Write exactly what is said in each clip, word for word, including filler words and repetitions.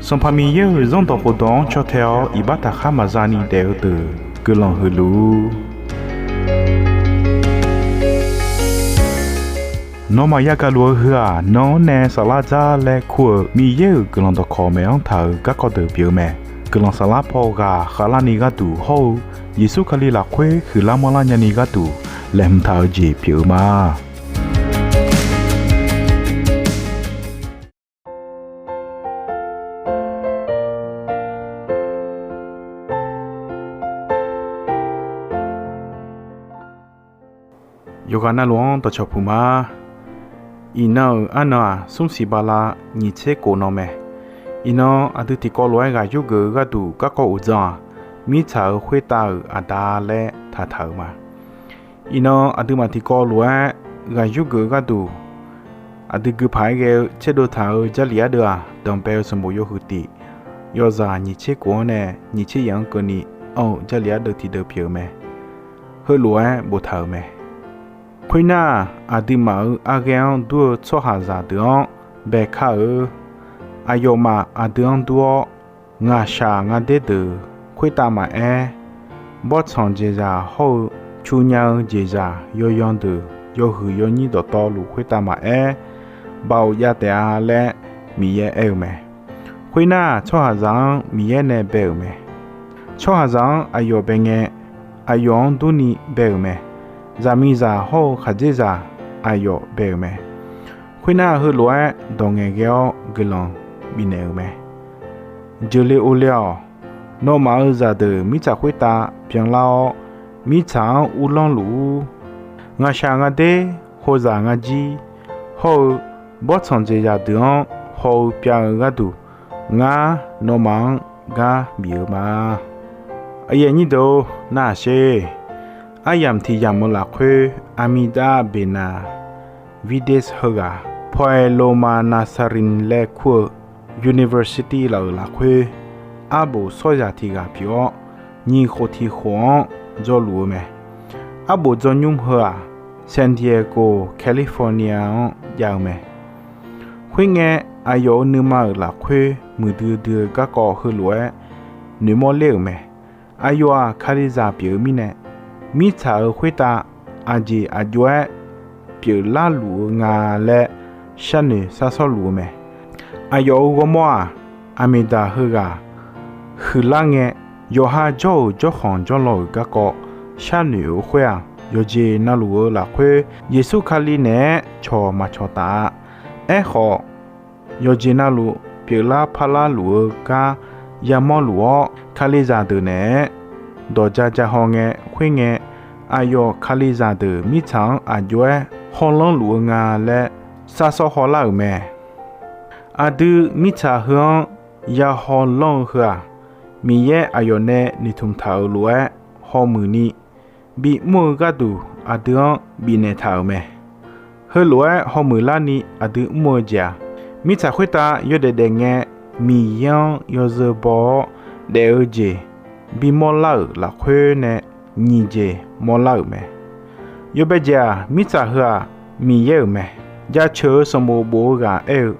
Sanqpaq Miqyaer-euq Zanrdawq khofdawq-anr caw tae-awr iqbax taqkhar maqza ni daef-eu deuq guiqlanq huiq luf-ur. Nawmaf yagaq luf-eu heu-aq, nan-anr nae saflar dzar laer kur-euq Miqyaer-euq guiqlanq dawqkawq maeq-anr taq-euq garkawv deuq pyeuf-eu mae. Guiqlanq saflar paw ghaq khavlarni gharduq hawr-eu Yeqsur Kali lafkhoer huiqlar manrlar nyani gharduq laeqhmq taq-eu jeq pyeuf-eu ma. Yawqghaq navluf-anr dawqcawq puq ma. Iqnan-euq arnan-aq, smr siq bala nyiq tser kof nan mae. Iqnan aqdui tiqkawv lof-aer ghaq yurgeuf-eu gharduq garkawv uqdzan-aq, mirtsaq-euq khoertav-euq aqda laer taqtaq-euq ma. Iqnan aqduimaf tiqkawv lof-aer ghaq yurgeuf-eu gharduq, aqdui gui paq-aer ghae-eu tserdov taq-euq Jarlif ardeuv-aq, danqbae-eu sanqbof yawhuiq tif, yawzaq nyiq tser kof-anr nae nyiq tser yaef-anr keuvni anr-eu Jarlif ardeuv tiqdeuv pyeuf-eu mae. Heulof-aer boftaq-euq mae. Khoernar, aqduimaf-euq arghaer-anr dur-eu tsawrhaqzaq deuq-anr baekar-eu, aqyawfmaf aqdui-anr dur-awr, ngaqshaq ngaqder deuq khoertav maqaer, bawrtsanq jeqzaq hawr-eu cu nya-eu jeqzaq yawyan deuq yawhuiq yawnyir dawqtawvluf khoertav maqaer, baoq jav taef-a laer Miqyaer aer-eu mae. Khoernar, tsawrhaqzaq-anr Miqyaer nae bae-euq mae. Tsawrhaqzaq-anr aqyawf bae ngae, aqyawf-anr durni bae-euq mae. Zaqmiqzaq hawr-eu khaqdzerzaq aqyawf bae-euq mae. Khoernar, heulof-aer dawq ngaeqghae-awr guiqlanq bifnaeq-euq mae. Jeuqle ovle-awq. Nawmaf-euq zaqdeuq mirtsaq khoertav byanlar-awr, mirtsaq-anr uvlanr luf-ur. Ngaqshaq ngaqder, hozaq ngaqjir hawr-eu bawrtsanq jeqzaq deuq-anr haw-eu pyav-eu gharduq, ngar nawmaf-anr gar bif-eu ma. Aqyuif aqnyir deuq-or, narhaq sher. Aryamq tiq yamq-eu lafkhoer Armidav Bena Vides heughaq Poilomanassarin laer kur-eu University laf-euq lafkhoer, arbof sawrzaq tiq ghaq pyeuf-awr, nyiq khof tiq khof-anr dzawluf-eu mae. Arbof dzawnymr heu-aq, San Diego, California-anr jav-eu mae. Khoerngae, aqyawf-euq nuima-euq lafkhoer muiqdui dui-eu garkawv heulof-aer noeqmawr ler-euq mae. Aqyawf-aq, Kalizaq pyeuf-eu mirnae, mirtsaq-euq khoertav aqjeq aqjox-aer pyeuflar luf-eu nga laer sharnoeq sharsawr luf-eu mae. Aqyawf-euq ghawrmawr-aq, Aqmeqdaq heughaq huiqlar ngae, yawqha jawr-euq jawrkhanq jawrlawr-euq garkawv sharnoeq-eu khoer-aq, yawqjeq navluf-eu lafkhoer Yeqsur Kali naeq-aer cawq maqcawq taf-a. Aerkhawf, yawqjeq navluf pyeuflar parlar luf-eu gar yamawr luf-awr, Kalizaq deuq naeq-aer dawq ja ja haw ngae khoerngae, aqyawf Kalizaq deuq mirtsaq-anr aqjox-aer hawlanr luf-eu nga laer sharsawr hawlar-euq mae. Aqdui mirtsaq heu-anr ya hawlanr-eu heu-aq, Miqyaer aqyawf nae noeqtmq taq-euq lof-aer hawmuiq ni bimr-eu gharduq aqdui-anr bifnaeq taq-euq mae. Heulof-aer hawmuiq larni aqdui mr-eu jeq-aq, mirtsaq khoertav yawdaef daef ngae, Miqyaer-anr yawzeu baw-awr daef-eu jeq bimawr lar-euq lafkhoer nae nyiq jeq mawrlar-euq mae. Yawbae jeq-aq, mirtsaq heu-aq Miqyaer-euq mae. Jaceuq-eu sanqbof bof-eu ghaq aer-eu,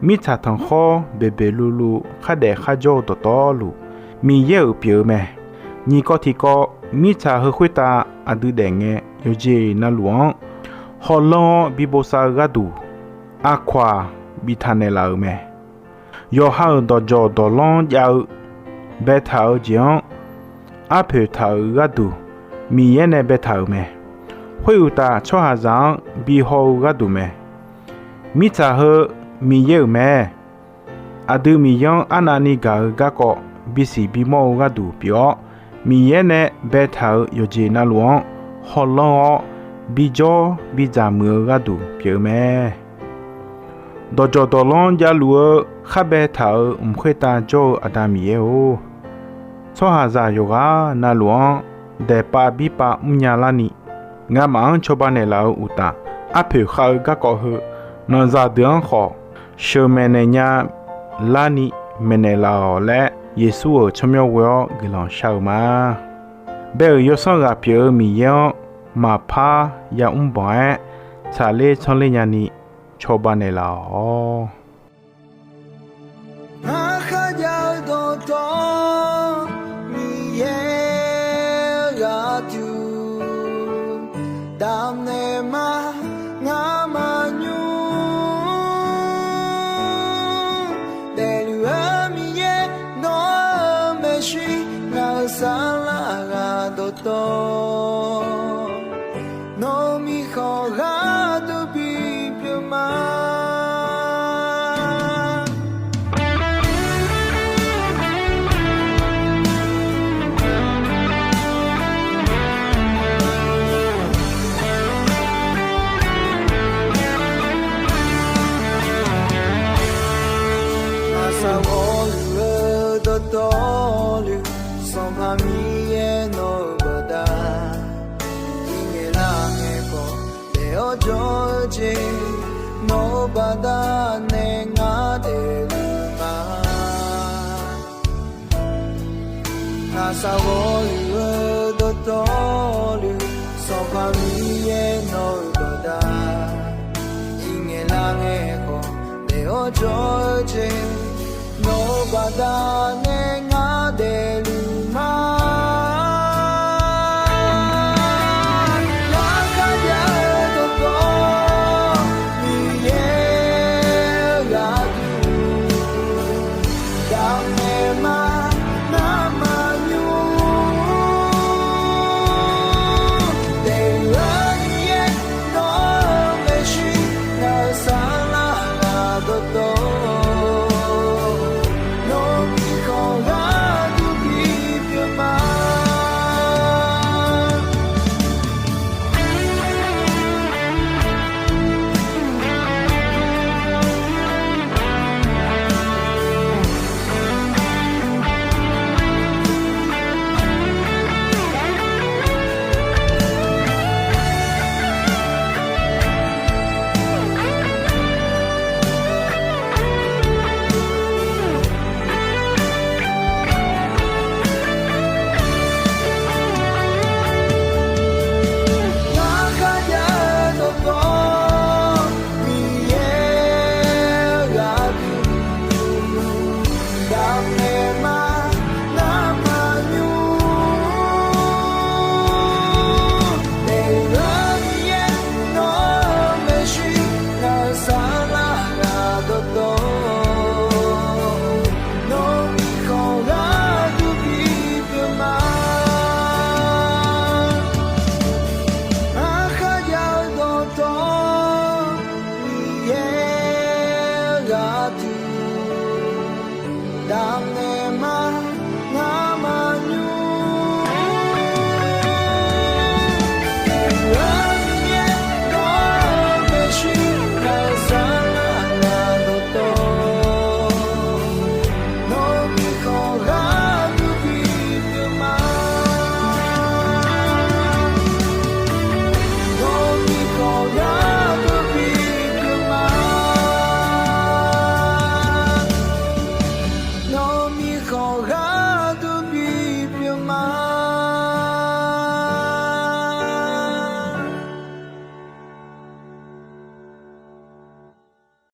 mirtsaq tanqkhawr beqbeq luvluv khardaef kharjawr-eu dawqtawvluf, Miqyaer-euq pyeuf-eu mae. Nyiq kawv tiq kawv, mirtsaq heu khoertav aqdui daef ngae, yawqjeq navluf-anr hawlanr-awr bi bosav-eu gharduq, aqkawq-aq, bi taqnaeq laf-euq mae. Yawqha-euq dawqjawq dawqlanr jav-eu baetaq-eu jeq-anr arpoeq taq-euq gharduq, Miqyaer nae baetaq-euq mae. Khoeruqtaf, tsawrhaqzaq-anr bihaw-eu gharduq mae. Mirtsaq heu Miqyaer-euq mae. Aqdui Miqyaer-anr arnavni gaq-eu garkawv bisiq bimawr-eu gharduq pyeuf-awr, Miqyaer nae baetaq-euq yawqjeq navluf-anr hawlanr-awr, bijawr bidzaq muiq-eu gharduq pyeuf-eu mae. Dawqjawq dawqlanr javluf-eu khar baetaq-euq mq khoertav jawr-eu Aqda Miqyaer-or, tsawrhaqzaq yawqghaq navluf-anr daeqpav birpav mrnya larni, ngamaf-anr cawba naeqlaf-eu uqtaf, arpoeq khav-eu garkawv heu, nanqzaq deuq-anr khawf sheuqmaeq naeq nya larni maeqnaeq laf-awq laer, Yeqsur-euq tsawrmyanr ghoe-awr guiqlanq shar-eu ma. Bae-euq yawsanr ghaq pyeuf-eu Miqyaer-anr maqpar yamr banq-aer, tsaqler tsanr ler nyani cawba naeqlaf-awq. dawq, Miqyaer-eu gharduq damnaeq ma. Ngamaf nymr daefluf-eu Miqyaer, nawq-euq maeqshi ngaq-euq saflar ghaq dawqtawv, nawq-euq mirkhanq gharduq bipyeuf ma. Aqsaq ghawqluf-eu dawqtawvluf, Sanqpaq Miqyaer nawq-eu baqda irngaeq lar ngae khawf daef-awr jawr-eu jeq, nawq-eu baqda nae ngar daefluf ma. Aqsaq ghawqluf-eu dawqtawvluf, Sanqpaq Miqyaer nawq-eu baqda irngaeq lar ngae khawf daef-awr jawr-eu jeq, nawq-eu baqda nae ngar daefluf ma. Ngar kharjav-eu dawqtawv, Miqyaer-eu gharduq damnaeq ma. Ngamaf nymr daefluf-eu Miqyaer, nawq-euq maeqshi ngaq-euq saflar ghaq dawqtawv, nawq-euq mirkhanq gharduq bipyeuf ma. Ngar kharjav-eu dawqtawv, Miqyaer-eu gharduq damnaeq ma. Ngamaf nymr daefluf-eu Miqyaer, nawq-euq maeqshi ngaq-euq saflar ghaq dawqtawv, nawq-euq mirkhanq gharduq bipyeuf ma. Ngar kharjav-eu dawqtawv, Miqyaer-eu gharduq damnaeq ma.